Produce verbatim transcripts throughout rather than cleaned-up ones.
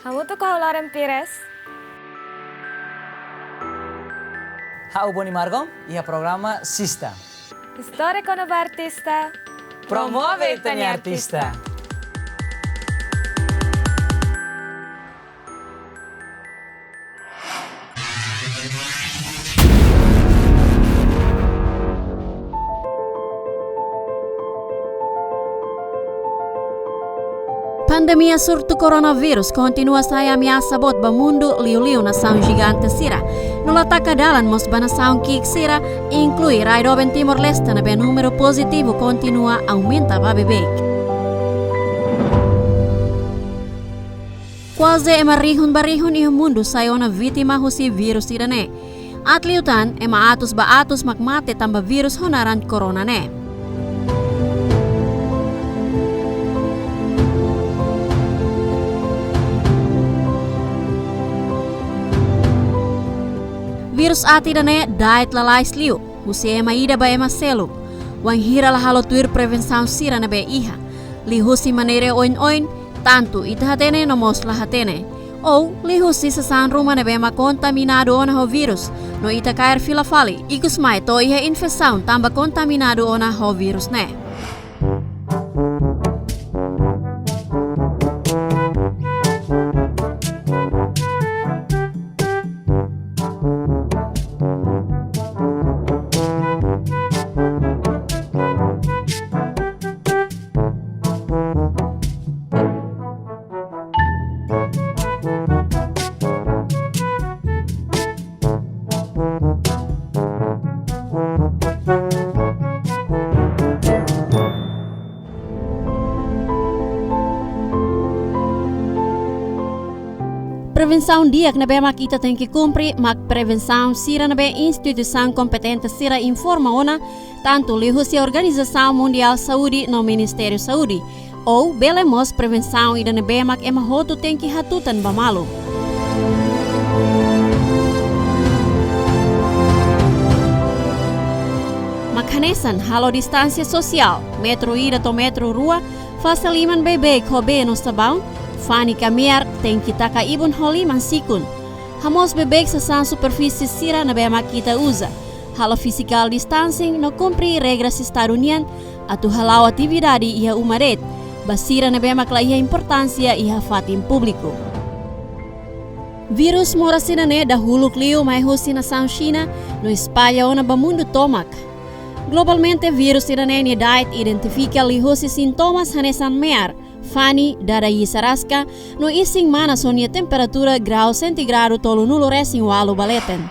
Hamutuk ho ha'u Loren Pires. Ha'u Boni Margom, iha programa Sista. Istória kona-ba artista. Promove ita-nia artista. Pandemia surtu koronavírus kontinua sai ameasa boot ba mundu, liuliu nasaun jigante sira. No la taka dalan mós ba nasaun ki'ik sira, inklui rai doben Timor-Leste ne'ebé númeru pozitivu kontinua aumenta ba beibeik. Kuaze ema rihun ba rihun iha mundu sai ona vítima husi vírus ida-ne'e. Aat liután, ema atus ba atus mak mate tanba vírus ho naran korona ne'e. Vírus aat ida-ne'e da'et lalais liu, husi ema ida ba ema seluk. Wainhira la halo tuir prevensaun sira ne'ebé iha, liuhusi maneira oin-oin, tantu ita hatene no mós la hatene. Ou liuhusi sasán ruma ne'ebé mak kontaminadu ona ho vírus, no ita kaer fila fali, ikus mai to'o iha infesaun tanba kontaminadu ona ho vírus ne'e. Prevensaun di'ak ne'ebé mak ita tenke kumpre mak prevensaun sira ne'ebé instituisaun kompetente sira informa ona, tantu liuhusi Organizasaun Mundiál Saúde no Ministériu Saúde, ou bele mós prevensaun ida ne'ebé mak ema hotu tenke hatutan ba malu. Mak hanesan halo distánsia sosiál, metru ida to'o metru rua, fase liman beibeik ho bee no sabaun, fani ka mear tenke taka ibun ho liman sikun. Hamoos beibeik sasán superfísie sira ne'ebé mak ita uza. Halo physical distancing no kumpre regras estadu nian, atu hala'o atividade iha uma de'it, ba sira ne'ebé mak la iha importánsia iha fatin públiku. Vírus moras ida-ne'e dahuluk liu mai husi nasaun Xina no espalla ona ba mundu tomak. Globalmente, vírus ida-ne'e nia da'et identifika liuhusi sintomas hanesan mear, fani, dada iis araska, no isin manas ho nia temperatura grau sentigradu tolunulu resin ualu ba leten.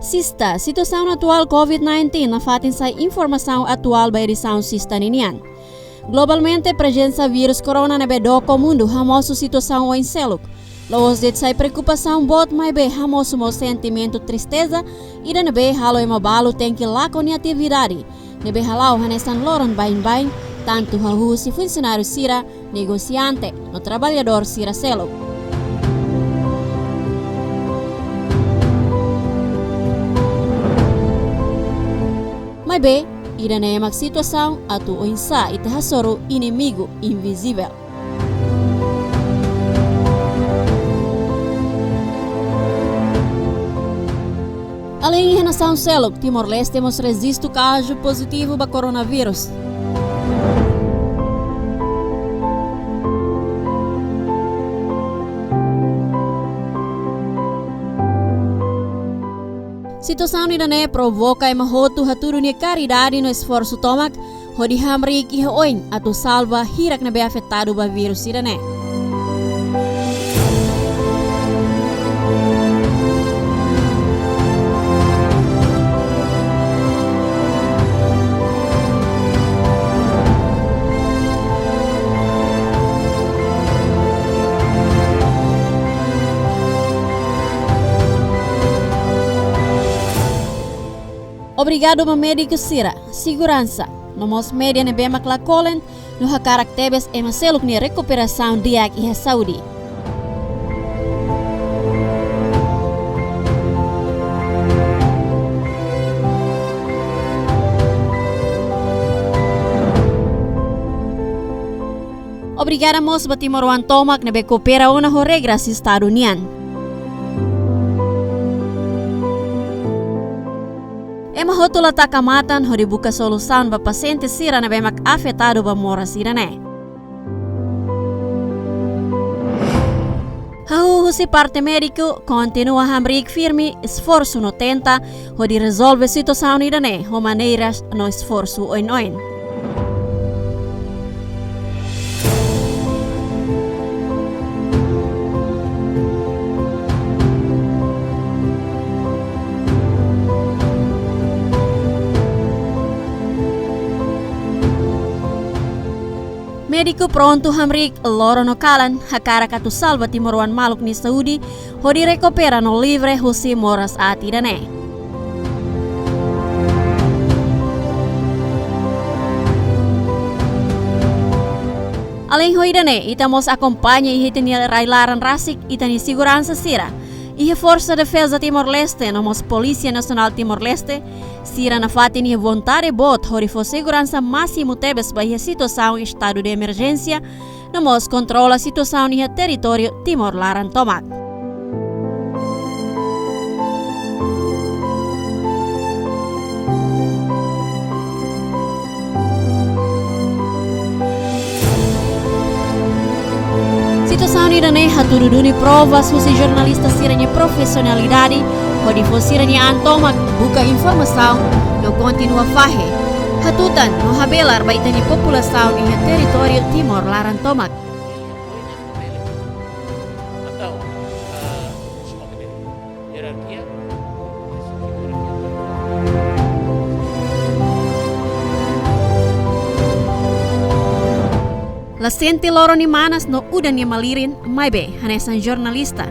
Sista, situasaun atuál covid nineteen nafatin sai informasaun atuál ba edisaun sista ninian. Globalmente, prezensa vírus korona ne'ebé doko mundu hamosu situasaun oin seluk. La'ós de'it sai preokupasaun boot maibé hamosu mós sentimentu tristeza, ida ne'ebé halo ema balu tenke lakon nia atividade, ne'ebé hala'o hanesan loron baibain, tantu hahú husi funsionáriu sira, negosiante, no traballadór sira seluk. Maibé, ida-ne'e mak situasaun atu oinsá ita hasoru inimigu invizivel. Iha nasaun seluk, Timor-Leste mós rejista kazu pozitivu ba koronavírus. Situasaun ida-ne'e provoka ema hotu hatudu nia karidade no esforsu tomak hodi hamriik iha oin atu salva hirak ne'ebé afetadu ba vírus ida-ne'e. Obrigadu ba médiku sira, seguransa, no mós média ne'ebé mak la kolen, no hakarak tebes ema seluk nia rekuperasaun di'ak iha saúde. Obrigada mós ba timoroan tomak ne'ebé koopera ona ho regras estadu nian. Ema hotu la taka matan hodi buka solusaun ba pasiente sira ne'ebé mak afetadu ba moras ida-ne'e. Hahú husi parte médiku, kontinua hamriik firme, esforsu no tenta hodi rezolve situasaun ida-ne'e ho maneiras no esforsu oin-oin. Médiku prontu hamriik loron no kalan, hakarak atu salva timoroan maluk nia saúde, hodi rekupera no livre husi moras aat ida-ne'e. Além ho ida-ne'e, ita mós akompaña iha ita-nia rai-laran rasik ita-nia seguransa sira. Iha Forsa Defeza Timor-Leste, no mós Polísia Nasionál Timor-Leste, sira nafatin iha vontade boot hodi fó seguransa másimu tebes ba iha situasaun estadu de emerjénsia, no mós kontrola situasaun iha territóriu Timor laran tomak. Situasaun ida-ne'e hatudu duni provas husi jornalista sira-nia profisionalidade, hodi fó sira-nia an tomak buka informasaun, no kontinua fahe, hatutan no habelar ba ita-nia populasaun iha territóriu Timor laran tomak. Atau, eh, hierarkia. La sente loron nia manas no udan nia malirin, maibé hanesan jornalista,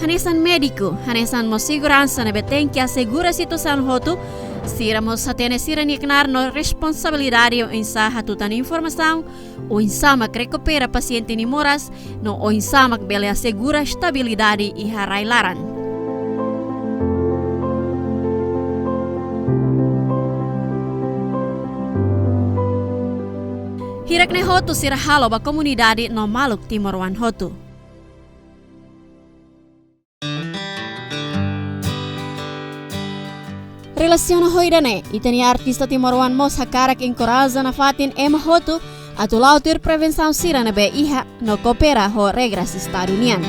hanesan médiku, hanesan mós seguransa ne'ebé tenke asegura situasaun hotu, sira mós hatene sira-nia knaar no responsabilidade oinsá hatutan informasaun, oinsá mak rekupera pasiente nia moras, no oinsá mak bele asegura estabilidade iha rai-laran. Hirak ne'e hotu sira halo ba komunidade no maluk timoroan hotu. Relasiona ho ida-ne'e, ita-nia artista timoroan mós hakarak enkoraja nafatin ema hotu atu la'o tuir prevensaun sira ne'ebé iha no koopera ho regras estadu nian.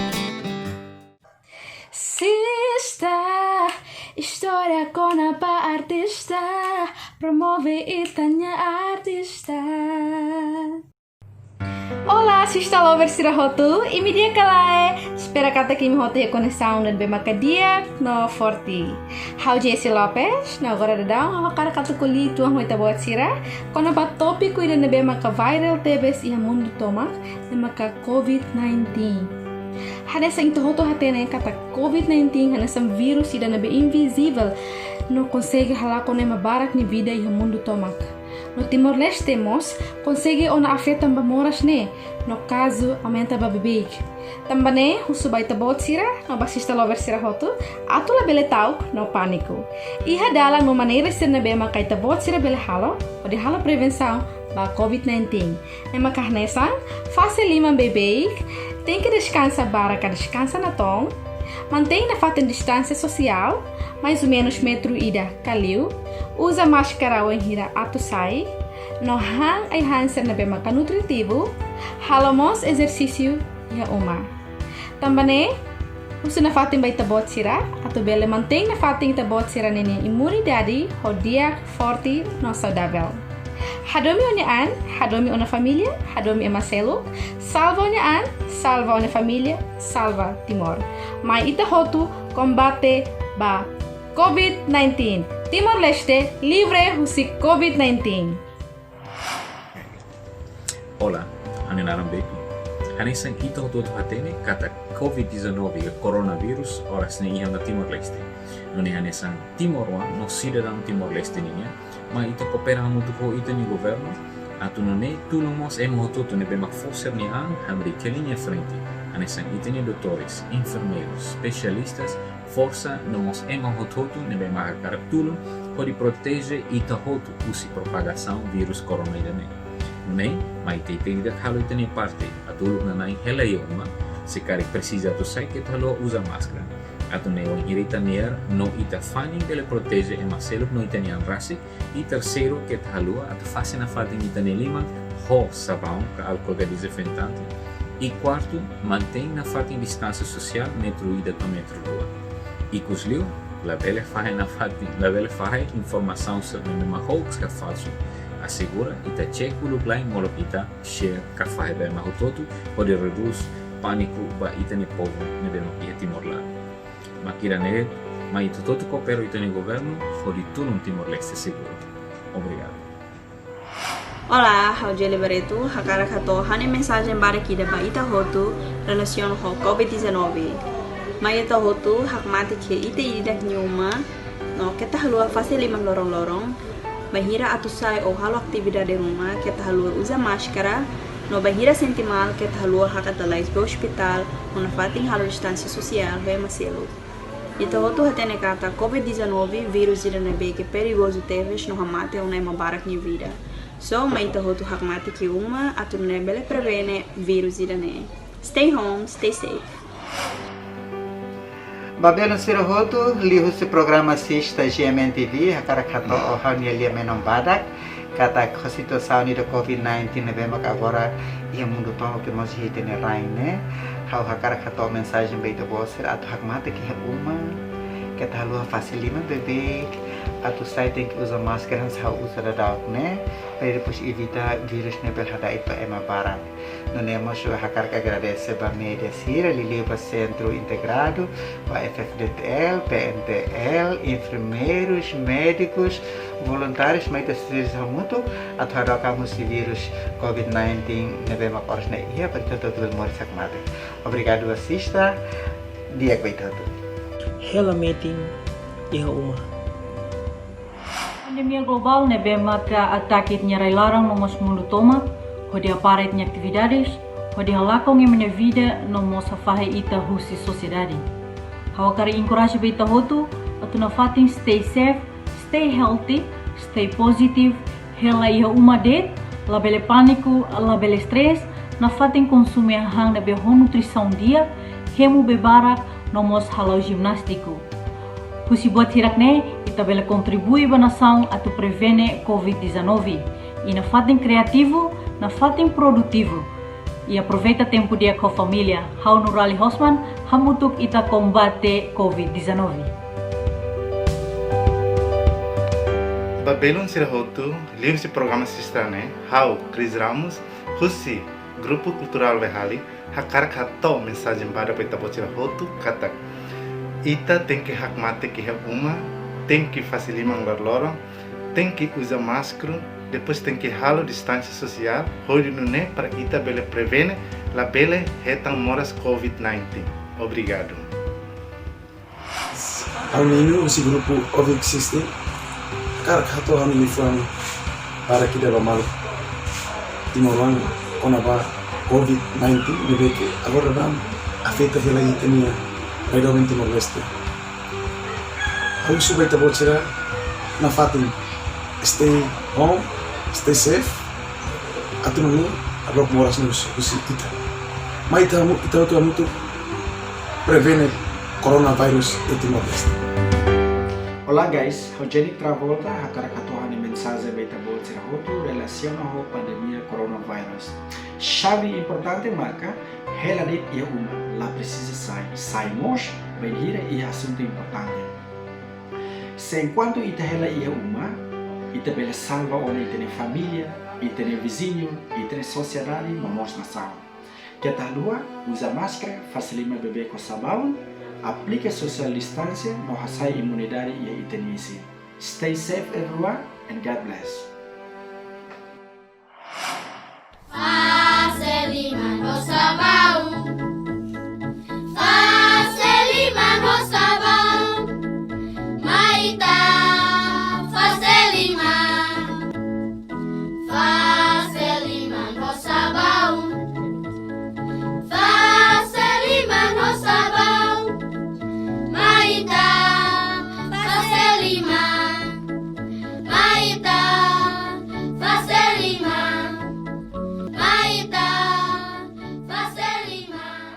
Sista, istória kona-ba artista, promove ita-nia artista. Olá, Sista Lover sira hotu, imi di'ak ka lae? Espera katak imi hotu iha kondisaun ne'ebé maka di'ak no forte. Ha'u Jessie Lopes, no agora daudaun ha'u hakarak atu ko'alia uitoan ho ita-boot sira kona-ba tópiku ida ne'ebé maka viral tebes iha mundu tomak, ne'e maka covid nineteen. Hanesan ita hotu hatene katak covid nineteen hanesan vírus ida ne'ebé invizivel no konsege halakon ema barak nia vida iha mundu tomak. No Timor-Leste mós konsege ona afeta ba moras ne'e, no kazu aumenta ba beibeik. Tanba ne'e, husu ba ita-boot sira no ba Sista Lover sira hotu atu labele ta'uk no pániku. Iha dalan no maneira sira ne'ebé maka ita-boot sira bele halo hodi halo prevensaun ba covid nineteen. Ne'e maka hanesan, fase liman beibeik, tenke deskansa barak ka deskansa natoon, mantein nafatin distánsia sosiál, mais ou menus metru ida ka liu, uza máskara wainhira atu sai, no han ai-han sira ne'ebé maka nutritivu, halo mós ezersísiu iha uma. Tanba ne'e, husu nafatin ba ita-boot sira, atu bele mantein nafatin ita-boot sira-nia imunidade ho di'ak, forte no saudavel. Hadomi ó-nia an, hadomi ó-nia família, hadomi ema seluk, salva ó-nia an, salva ó-nia família, salva Timor. Mai ita hotu kombate ba COVID nineteen. Timor-Leste livre husi COVID nineteen. Olá, ha'u-nia naran Bepi. Hanesan ita hotu-hotu hatene katak COVID dezanove ka coronavírus oras ne'e iha ona Timor-Leste. Nune'e hanesan timoroan no sidadaun Timor-Leste nian, mai ita koopera hamutuk ho ita-nia governu, atu nune'e tulun mós ema hotu-hotu ne'ebé mak fó sira-nia an hamriik iha liña frente, hanesan ita-nia doutores, enfermeirus, espesialistas, forsa no mós ema hotu-hotu ne'ebé mak hakarak tulun hodi proteje ita hotu husi propagasaun vírus corona ida-ne'e. Nune'e, mai ita ida-idak halo ita-nia parte, atu uluk nanain hela iha uma, se karik presiza atu sai keta haluha uza máskara, atu nune'e wainhira ita ne'ar no ita fanin bele proteje ema seluk no ita-nia an rasik, i terseiru keta haluha atu fase nafatin ita-nia liman ho sabaun ka álkol ka dezinfetante. I kuartu, mantein nafatin distánsia sosiál metru ida to'o metru rua. Ikusliu, labele fahe nafatin, labele fahe informasaun sira ne'ebé mak hoax ka falsu. Asegura ita cek uluk lai molok ita share ka fahe ba ema hotu-hotu, hodi redús pániku ba ita-nia povu ne'ebé mak iha Timor laran. Mak ida-ne'e, mai ita hotu-hotu koopera ho ita-nia governu, hodi tulun Timor-Leste seguru. Obrigadu. Olá, ha'u Jeli Barreto, hakarak hato'o ha'u-nia mensajen badak ida ba ita hotu, relasiona ho COVID dezanove. Mai ita hotu hakmatek iha ita ida-idak nia uma, no keta haluha fase liman loron-loron, bainhira atu sai ou halo atividade ruma, keta haluha uza máskara, no bainhira sente mal, keta haluha hakat lalais ba ospitál, no nafatin halo distánsia sosiál ho ema seluk. Ita hotu hatene katak COVID dezanove vírus ida ne'ebé ke perigozu tebes no hamate ona ema barak nia vida. So, mai ita hotu hakmatek iha uma, atu nune'e bele prevene vírus ida-ne'e. Stay home, stay safe. Ba belun sira hotu, liuhusi programa Sista G M N T V, hakarak hato'o ha'u-nia liafuan badak, katak ho situasaun ida COVID nineteen ne'ebé mak agora iha mundu tomak no mós iha ita-nia rain ne'e. Ha'u hakarak hato'o mensajen ba ita-boot sira atu hakmatek iha uma, keta haluha fase liman beibeik, atu sai tenke uza máskara hanesan ha'u uza daudaun ne'e, para depois evita vírus ne'e bele hada'et ba ema barak. Nune'e mós ha'u hakarak agradese ba média sira, liuliu ba Sentru Integradu, ba F F D T L, P N T L, enfermeirus, médikus, voluntárius, mai ita sira hamutuk atu hadook ami husi vírus COVID nineteen ne'ebé mak oras ne'e iha, para ita hotu bele moris hakmatek. Obrigadu ba Sista, di'ak ba ita hotu. Hela metin iha uma. Pandemia globál ne'ebé maka atake ita-nia rai-laran no mós mundu tomak, hodi hapara ita-nia atividades, hodi halakon ema nia vida no mós hafahe ita husi sosiedade. Ha'u hakarak enkoraja ba ita hotu, atu nafatin stay safe, stay healthy, stay positive, hela iha uma de'it, labele pániku, labele stress, nafatin konsume hahán ne'ebé ho nutrisaun di'ak, hemu bee barak, no mós hala'o jimastika. Husi buat hirak-ne'e, ita bele kontribui ba nasaun atu prevene COVID dezanove. I nafatin kreativu, nafatin produtivu. I aproveita tempu di'ak ho família. Ha'u Nurali Hosman, hamutuk ita kombate COVID dezanove. Ba belun sira hotu, liuhusi programa Sista ne'e, ha'u Chris Ramos, husi Grupu Kulturál Vaihali, hakarak hato'o mensajen badak ba ita-boot sira hotu katak ita tenke hakmatek iha uma, tenke fase liman loron-loron, tenke uza máskara, depois tenke halo distánsia sosiál, hodi nune'e para ita bele prevene, labele hetan moras COVID nineteen. Obrigadu. Ha'u Nino, husi grupu Ovic System, hakarak hato'o ha'u-nia liafuan badak ida ba maluk timoroan kona-ba COVID nineteen, ne'ebé ke agora daudaun afeta hela ita-nia rai doben Timor-Leste. Ha'u husu ba ita-boot sira nafatin stay home, stay safe, atu nune'e hadook moras ne'e husi, husi ita. Mai ita hamu-, ita hotu hamutuk prevene coronavirus iha Timor-Leste. Olá guys, ha'u Jenny Travolta, hakarak hato'o ha'u-nia mensajen ba ita-boot sira hotu relasiona ho pandemia coronavirus. Xave importante maka, hela de'it iha uma, la presiza sai, sai mós bainhira iha asuntu importante. Se enkuantu ita hela iha uma, ita bele salva ona ita-nia família, ita-nia viziñu, ita-nia sosiedade, no mós nasaun. Keta haluha, uza máskara, fase liman beibeik ho sabaun, aplika social distância, no hasai imunidade iha ita-nia isin. Stay safe everyone and God bless. Fase liman ho sabaun. Fase liman ho sabaun. Mai ita fase liman. Fase liman ho sabaun. Fase liman ho sabaun. Mai ita fase liman. Mai ita fase liman. Mai ita fase liman.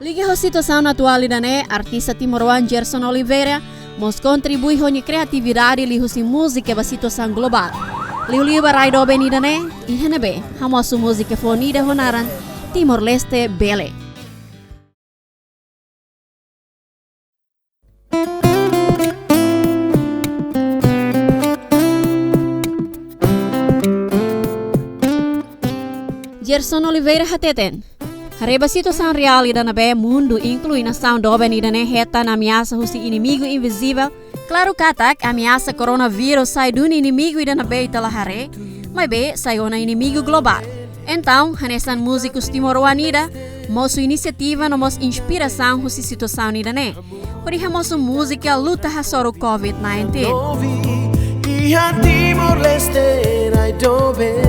Liga ho situasaun atuál ida-ne'e, artista timoroan Gerson Oliveira mós kontribui ho nia kreatividade liuhusi múzika ba situasaun globál. Liuliu ba rai doben ida-ne'e, iha ne'ebé hamosu múzika foun ida ho naran Timor-Leste Bele. Gerson Oliveira hateten, haree ba situasaun reál ida ne'ebé mundu, inklui nasaun doben ida-ne'e, hetan ameasa husi inimigu invizivel. Klaru katak ameasa koronavírus sai duni inimigu ida ne'ebé ita la haree, maibé sai ona inimigu globál. Entaun, hanesan múzikus timoroan ida, mosu inisiativa no mós inspirasaun husi situasaun ida-ne'e, hodi hamosu múzika luta hasoru covid nineteen. Iha Timor-Leste rai doben.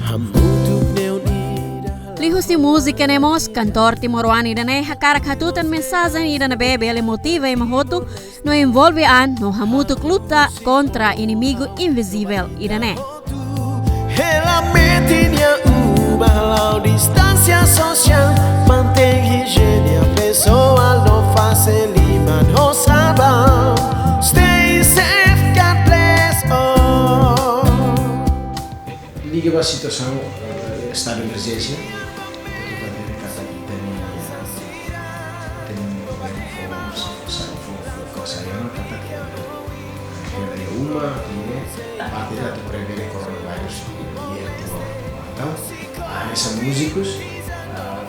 Hamutuk neon ida. Liuhusi múzika ne'e mós, kantór timoroan ida-ne'e hakarak hatutan mensajen ida ne'ebé bele motiva ema hotu no envolve an no hamutuk luta kontra inimigu invizivel ida-ne'e. Hela metin iha uma, hala'o distánsia sosiál, mantein ijiene pesoál no fase liman ho sabaun. Stay safe, God bless all. Liga ba situasaun, eh, estadu emerjénsia, ita hatene katak ita-nia, ita-nia governu fó, fó, fó, fó, fó, fó, fó, katak hela iha uma, ita parte atu prevene koronavírus iha Timor. Entaun, ah, hanesan múzikus, ah,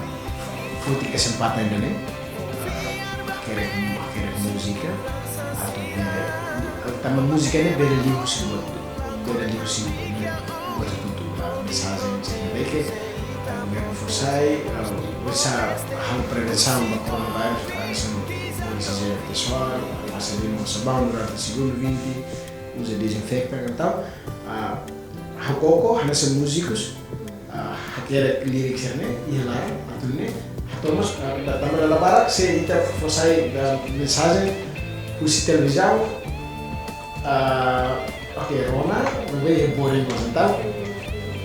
foti kesempatan ida-ne'e, ah, hakerek, hakerek múzika, atu bele, tanba múzika ne'e bele liuhusi buat, bele liuhusi buat hotu, ah, mensajen, mensajen ne'ebé ke, ah, governu fó sai, ah, oinsá halo prevensaun ba koronavírus, ah, hanesan ijiene pesoál, fase liman ho sabaun durante segundu vinte, uza dezinfetan, entaun, ah, ha'u koko, hanesan múzikus, ah, hakerek lirik sira-ne'e iha laran, atu nune'e hato'o mós, ah, da-, tanba dala barak se ita fó sai, ah, mensajen husi televizaun, ah, oke, rona, maibé iha boring mós, entaun,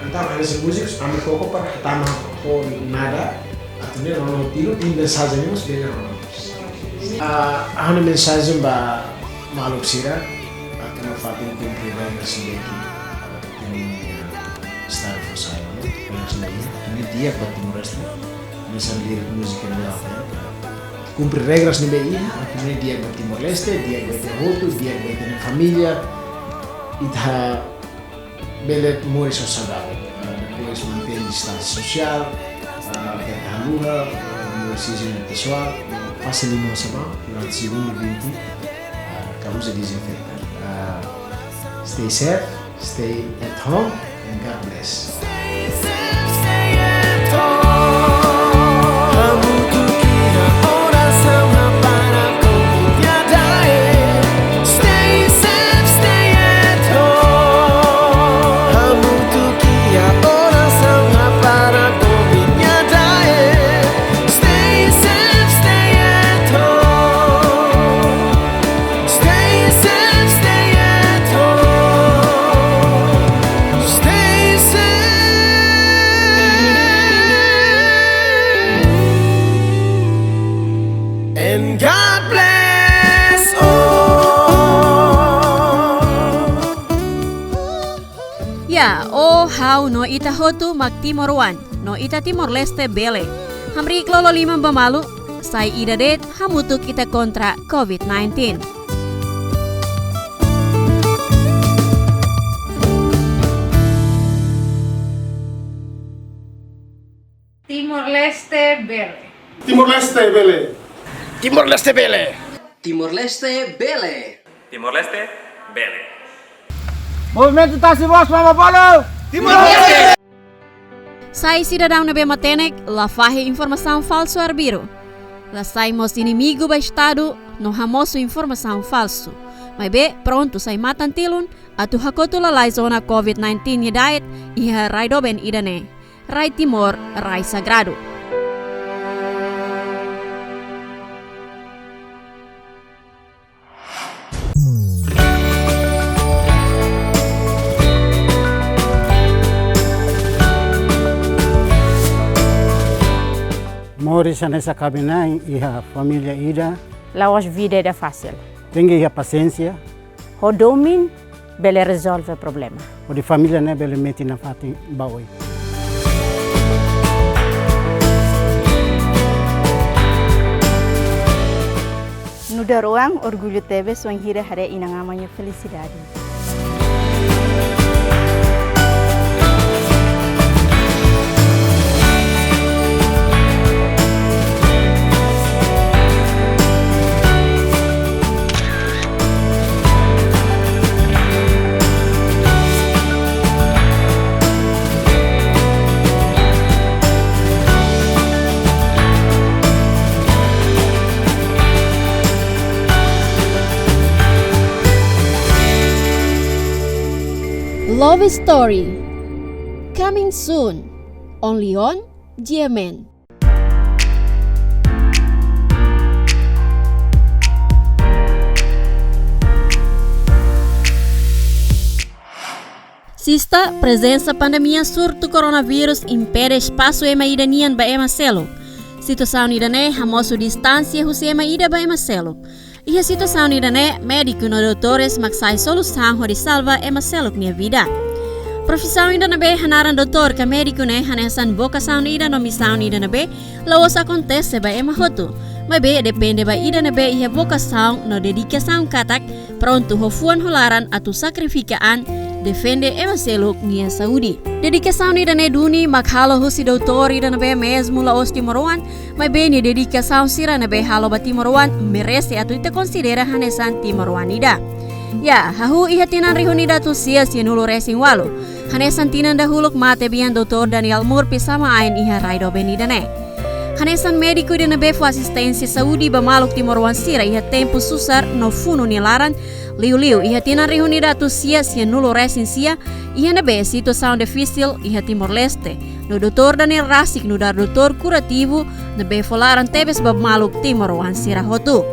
entaun hanesan múzikus, ami koko para hatama ho nada, atu nune'e rona ho tilun, i mensajen ne'e mós bele rona. Ah, ha'u-nia mensajen ba maluk sira, atu nafatin kumpre regras ne'ebé ke, ah, ita-nia, ah, estadu fó sai, no? Regras ne'e, ita-nia di'ak ba Timor-Leste, hanesan lirik múzika ne'e, kumpre regras ne'ebé iha, ita-nia di'ak ba Timor-Leste, di'ak ba ita hotu, di'ak ba ita-nia família, ita bele moris ho saudavel. Ah, depois mantein distánsia sosiál, ah, keta haluha, ah, moris ijiene pesoál, fase liman ho sabaun durante segundu vinte, ah, ka uza dezinfetan. Ah, stay safe, stay at home, and God bless. Stay safe, stay at home. Hamutuk iha orasaun hapara covid nia dae. Stay safe, stay at home. Hamutuk iha orasaun hapara covid nia dae. Stay safe, stay at home. Stay safe, stay at home. Stay safe. Ha'u no ita hotu mak timoroan, no ita Timor-Leste bele. Hamriik lolo liman ba malu, sai ida de'it, hamutuk ita kontra covid nineteen. Timor-Leste bele. Timor-Leste bele. Timor-Leste bele. Timor-Leste bele. Timor-Leste bele. Movimentu Tasi Bos Mama Bolu. Timor-Leste. Sai sidadaun ne'ebé matenek, la fahe informasaun falsu arbiru. La sai mós inimigu ba Estadu, no hamosu informasaun falsu. Maibé, prontu sai matan-tilun, atu hakotu lalais ona covid nineteen nia da'et, iha rai doben ida-ne'e. Rai Timor, rai sagradu. Moris hanesan kaben-na'in iha família ida. La'ós vida ida fasil. Tenke iha pasiénsia. Ho domin bele rezolve problema. Hodi família ne'e bele metin nafatin ba oin. Nu'udar oan orgullu tebes wainhira haree inan-aman nia felisidade. Love Story. Coming soon. Only on G M N. Sista, prezensa pandemia surtu koronavírus impede espasu ema ida nian ba ema seluk. Situasaun ida-ne'e hamosu distánsia husi ema ida ba ema seluk. Iha situasaun ida-ne'e, médiku no doutores mak sai solusaun hodi salva ema seluk nia vida. Profisaun ida ne'ebé hanaran doutór ka médiku ne'e hanesan vokasaun ida no misaun ida ne'ebé la'ós akontese ba ema hotu. Maibé depende ba ida ne'ebé iha vokasaun no dedikasaun katak prontu ho fuan ho laran atu sakrifika an defende ema seluk nia saúde. Dedikasaun ida-ne'e duni mak halo husi doutór ida ne'ebé mezmu la'ós timoroan, maibé nia dedikasaun sira ne'ebé halo ba timoroan merese atu ita konsidera hanesan timoroan ida. Ya, hahú iha tinan rihun ida atus sia sianulu resin ualu. Hanesan tinan dahuluk mate bian doutór Daniel Murphy sama ain iha rai doben ida-ne'e. Hanesan médiku ida ne'ebé fó asisténsia saúde ba maluk timoroan sira iha tempu susar no funu nia laran, liuliu iha tinan rihun ida atus sia sianulu resin sia, iha ne'ebé situasaun difisil iha Timor-Leste. No doutór Daniel rasik nu'udar doutór kurativu ne'ebé fó laran tebes ba maluk timoroan sira hotu.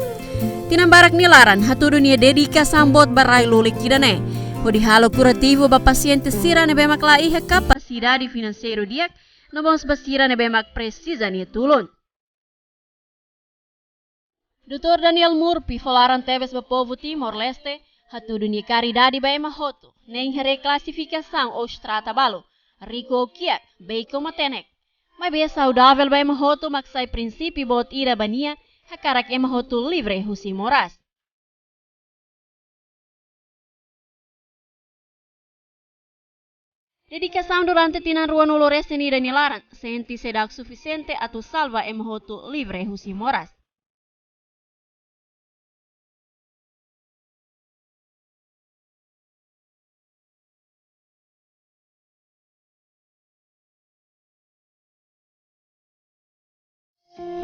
Tinan barak nia laran hatudu nia dedikasaun boot ba rai lulik ida-ne'e. Hodi halo kurativu ba pasiente sira ne'ebé mak la iha kapasidade finanseiru di'ak, no mós ba sira ne'ebé mak presiza nia tulun. Doutór Daniel Murphy fó laran tebes ba povu Timor-Leste, hatudu nia karidade ba ema hotu, nein haree klasifikasaun ou estrata balu, riku ou kiak, beik ou matenek. Maibé saudavel ba ema hotu mak sai prinsípiu boot ida ba nia, hakarak ema hotu livre husi moras. Dedikasaun durante tinan ruanulu resin ida nia laran, sente seidauk sufisiente atu salva ema hotu livre husi moras.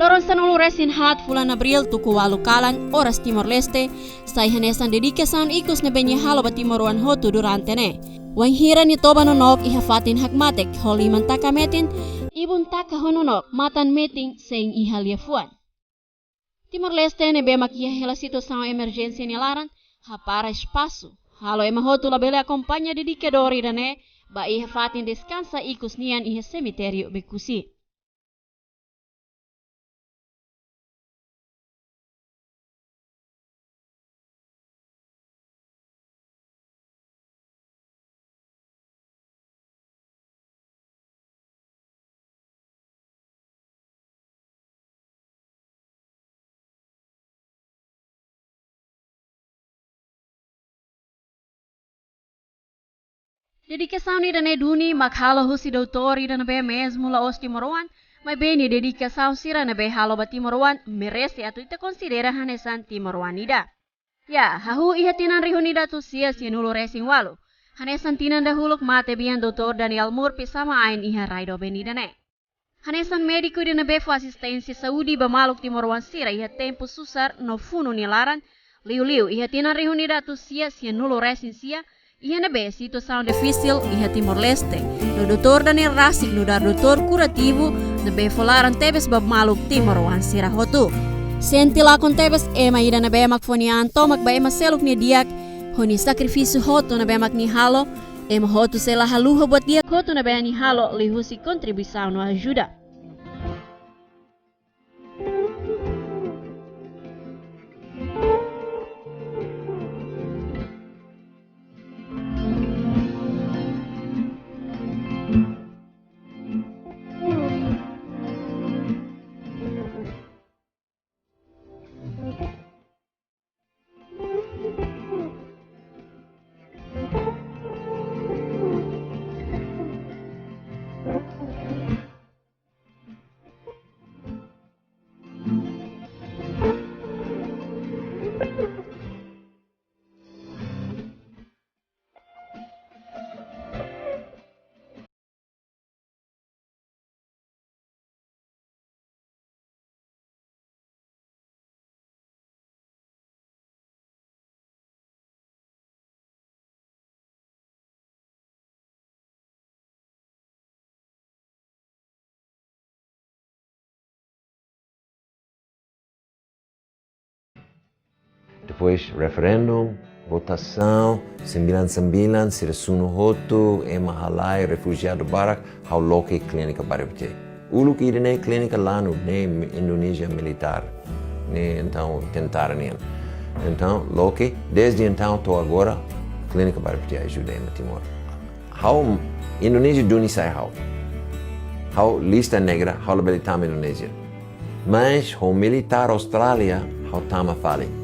Loron sanulu resin haat fulan Abríl tuku ualu kalan, oras Timor-Leste, sai hanesan dedikasaun ikus ne'ebé nia halo ba timoroan hotu durante ne'e. Wainhira nia toba nonook iha fatin hakmatek, ho liman taka metin, ibun taka ho nonook, matan metin sein iha liafuan. Timor-Leste ne'ebé mak iha hela situasaun emerjénsia nia laran, hapara espasu, halo ema hotu labele akompaña dedikadór ida-ne'e ba iha fatin deskansa ikus nian iha semitériu Bekusi. Dedikasaun ida-ne'e duni mak halo husi doutór ida ne'ebé mezmu la'ós timoroan, maibé nia dedikasaun sira ne'ebé halo ba timoroan merese atu ita konsidera hanesan timoroan ida. Ya, hahú iha tinan rihun ida atus sia sianulu-resin-ualu. Hanesan tinan dahuluk matebian doutór Daniel Murphy sama ain iha rai doben ida-ne'e. Hanesan médiku ida ne'ebé fó asisténsia saúde ba maluk timoroan sira iha tempu susar no funu nia laran, liuliu iha tinan rihun ida atus sia sianulu-resin-sia, iha ne'ebé situasaun difisil iha Timor-Leste, no doutór Daniel rasik nu'udar doutór kurativu ne'ebé fó laran tebes ba maluk timoroan sira hotu. Sente lakon tebes ema ida ne'ebé mak fó nia an tomak ba ema seluk nia di'ak, ho nia sakrifísiu hotu ne'ebé mak nia halo, ema hotu sei la haluha buat di'ak hotu ne'ebé nia halo liuhusi kontribuisaun no ajuda. Depois referendu, votasaun, sembilan sembilan, sira sunu hotu, ema halai, refujiadu barak, ha'u loke klínika Bairru Pite. Uluk ida-ne'e klínika lanu, ne'e Indonézia militár, ne'e entaun tentara nian. Entaun, loke, desde entaun to'o agora, klínika Bairru Pite ajuda ema Timor. Ha'u, Indonézia duni sai ha'u. Ha'u lista negra, ha'u labele tama Indonézia. Mas ho militár Austrália, ha'u tama fali.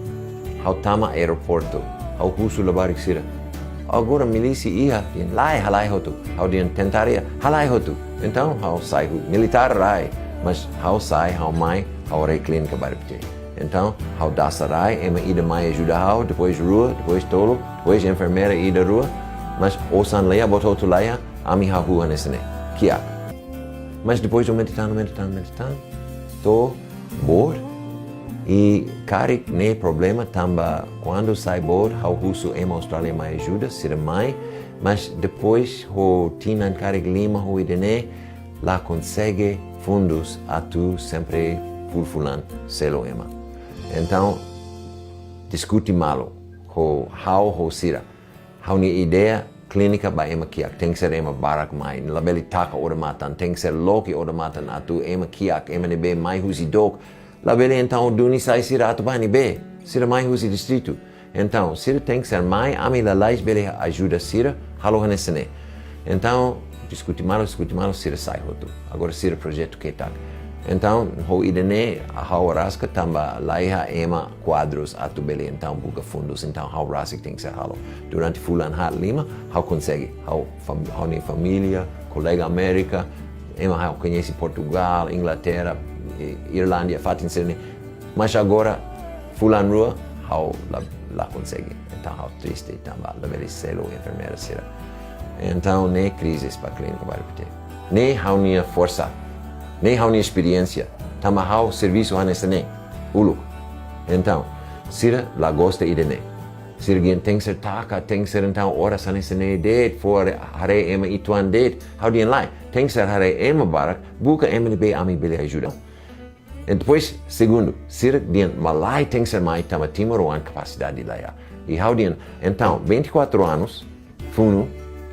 Ha'u tama aeroportu, ha'u husu labarik sira. Agora milísia iha, dehan lae, halai hotu. Ha'u dehan tentara iha, halai hotu. Entaun, ha'u sai hu-, militár rai. Mas ha'u sai, ha'u mai, ha'u haree klínika Bairru Pite. Entaun, ha'u dasa rai, ema ida mai ajuda ha'u, depois rua, depois tolu, depois enfermeira ida rua, mas osan la iha, buat hotu la iha, ami hahú hanesan ne'e. Kiak. Mas depois aumenta tan, aumenta tan, aumenta tan, to'o boot, i karik ne'e problema tanba kuandu sai boot, ha'u husu ema Austrália mai ajuda, sira mai, mas depois ho tinan karik lima ho ida-ne'e, la konsege fundus atu sempre fulan-fulan selu ema. Entaun, diskute malu ho ha'u ho sira. Ha'u-nia ideia klínika ba ema kiak, tenke ser ema barak mai, labele taka odamatan, tenke ser loke odamatan atu ema kiak, ema ne'ebé mai husi dook, labele entaun duni sai sira atu bá ne'ebé, sira mai husi distritu. Entaun, sira tenke ser mai, ami lalais bele ajuda sira, halo hanesan ne'e. Entaun, diskute malu, diskute malu, sira sai hotu. Agora sira projetu ketak. Entaun, ho ida-ne'e, ha'u araska tanba la iha ema kuadrus atu bele entaun buka fundus, entaun ha'u rasik tenke ser halo. Durante fulan haat lima, ha'u konsege, ha'u fam-, ha'u-nia família, kolega Amérika, ema ha'u koñese Portugál, Inglaterra, i-, Irlándia, fatin sira-ne'e. Mas agora, fulan rua, ha'u la, la konsege. Entaun ha'u triste tanba labele selu enfermeira sira. Entaun ne'e krize ba klínika Bairru Pite. Ne'e ha'u-nia forsa. Ne'e ha'u-nia esperiénsia. Tanba ha'u servisu hanesan ne'e uluk. Entaun, sira la gosta ida-ne'e. Sira dehan tenke ser taka, tenke ser entaun oras hanesan ne'e de'it, fó haree, haree ema uitoan de'it. Ha'u dehan lae, tenke ser haree ema barak, buka ema ne'ebé ami bele ajuda. E depois, segundu, sira dehan malae tenke ser mai tanba timoroan kapasidade la iha. I ha'u dehan, entaun, vinte e quatro anos, funu,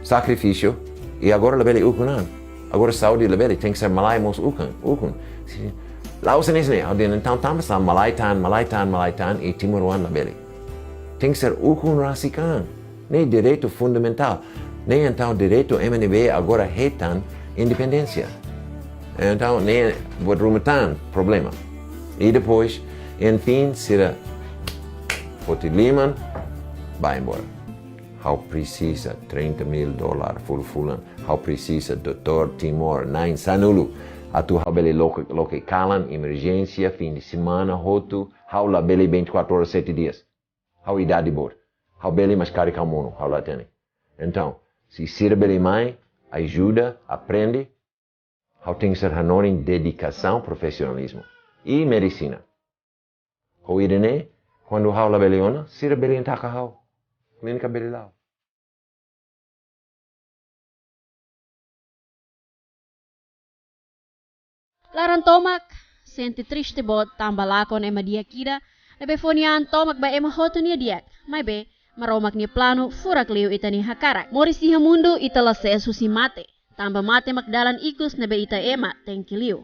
sakrifísiu, i agora labele ukun an. Agora saúde labele, tenke ser malae mós ukun, ukun. Si, la'ós hanesan ne'e, ha'u dehan, entaun tanba sá malae tan, malae tan, malae tan, i timoroan labele. Tenke ser ukun rasik an. Ne'e direitu fundamentál. Ne'e entaun direitu ema ne'ebé agora hetan independénsia. Entaun ne'e buat ruma tan problema. I depois, enfin, sira foti liman, bá embora. Ha'u presiza trinta mil dolar fulan-fulan. Ha'u presiza doutór Timor, na'in sanulu. Atu ha'u bele loke, loke kalan, emerjénsia, fim de semana, hotu. Ha'u labele vinte e quatro horas, sete dias. Ha'u idade boot. Ha'u bele, mas karik ha'u monu, ha'u la hatene. Entaun, se sira bele mai, ajuda, aprende, ha'u tenke ser hanorin dedikasaun, profisionalizmu. I medisina. Ho ida-ne'e, kuandu ha'u labele ona, sira bele entaka ha'u. Klínika bele la'o. Laran tomak, sente triste boot tanba lakon ema di'ak ida, ne'ebé fó nia an tomak ba ema hotu nia di'ak. Maibé, Maromak nia planu furak liu ita-nia hakarak. Moris iha mundu ita la sees husi mate. Tanba mate mak dalan ikus ne'ebé ita ema tenke liu.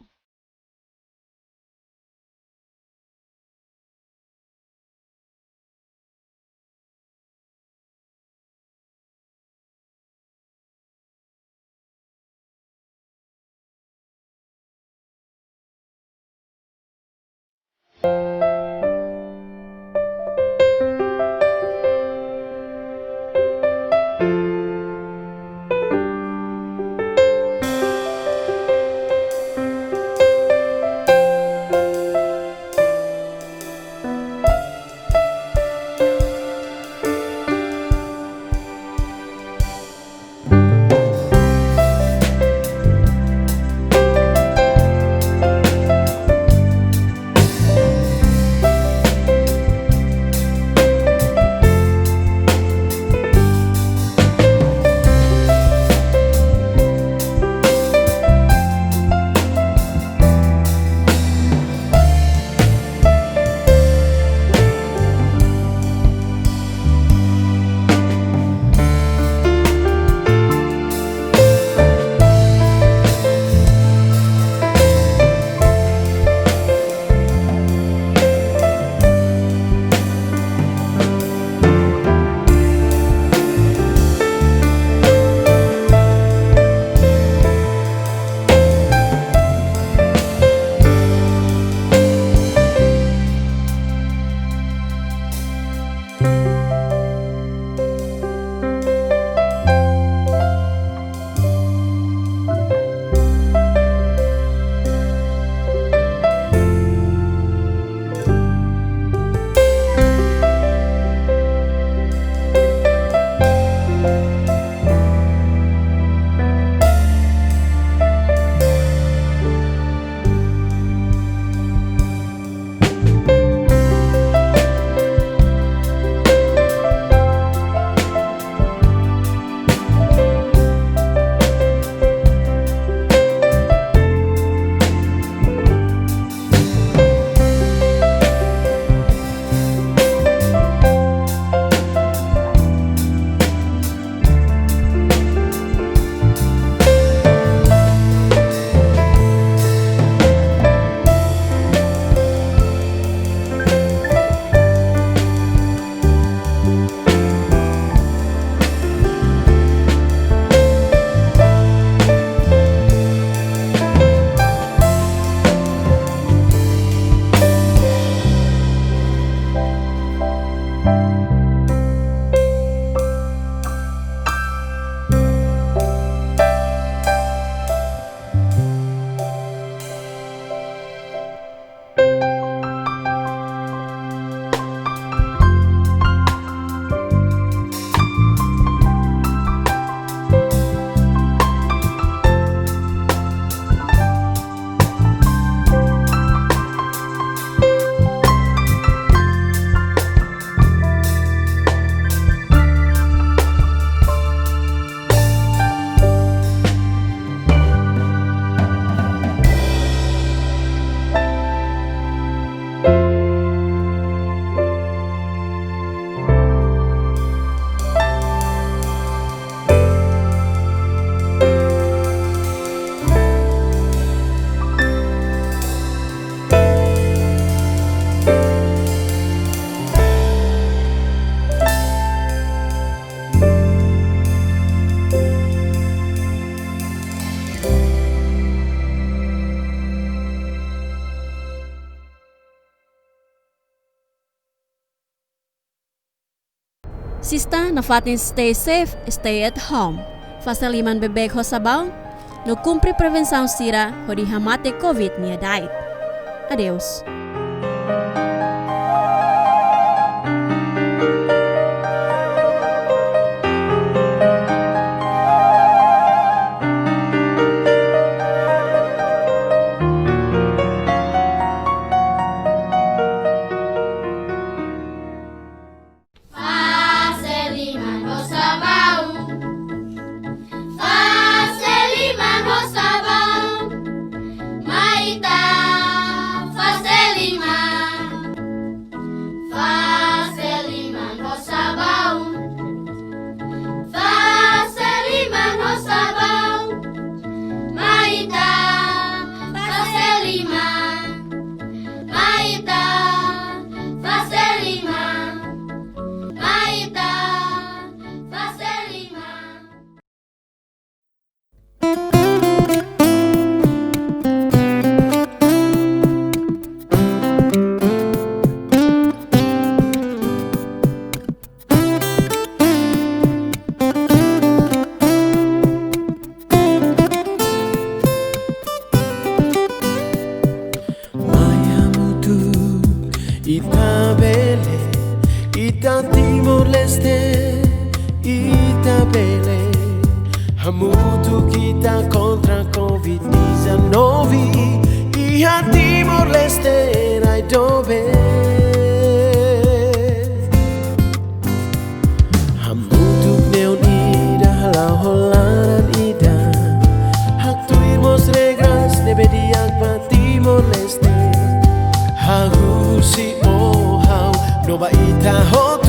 Sista, nafatin stay safe, stay at home. Fase liman beibeik ho sabaun, no kumpre prevensaun sira hodi hamate covid nia da'et. Adeus. Fase liman ho sabaun. Fase liman ho sabaun. Mai ita fase liman. Fase liman ho sabaun. Fase liman ho sabaun. Mai ita fase liman. Mai ita fase liman. Mai ita fase liman. Mai hamutuk ita bele, ita Timor-Leste, ita bele. Hamutuk ita kontra covid dezanove, iha Timor-Leste rai doben. Hamutuk neon ida hala'o ho laran ida. Haktuir mós regras ne'ebé di'ak ba Timor-Leste. Hahú husi ó, ha'u no ba ita hotu.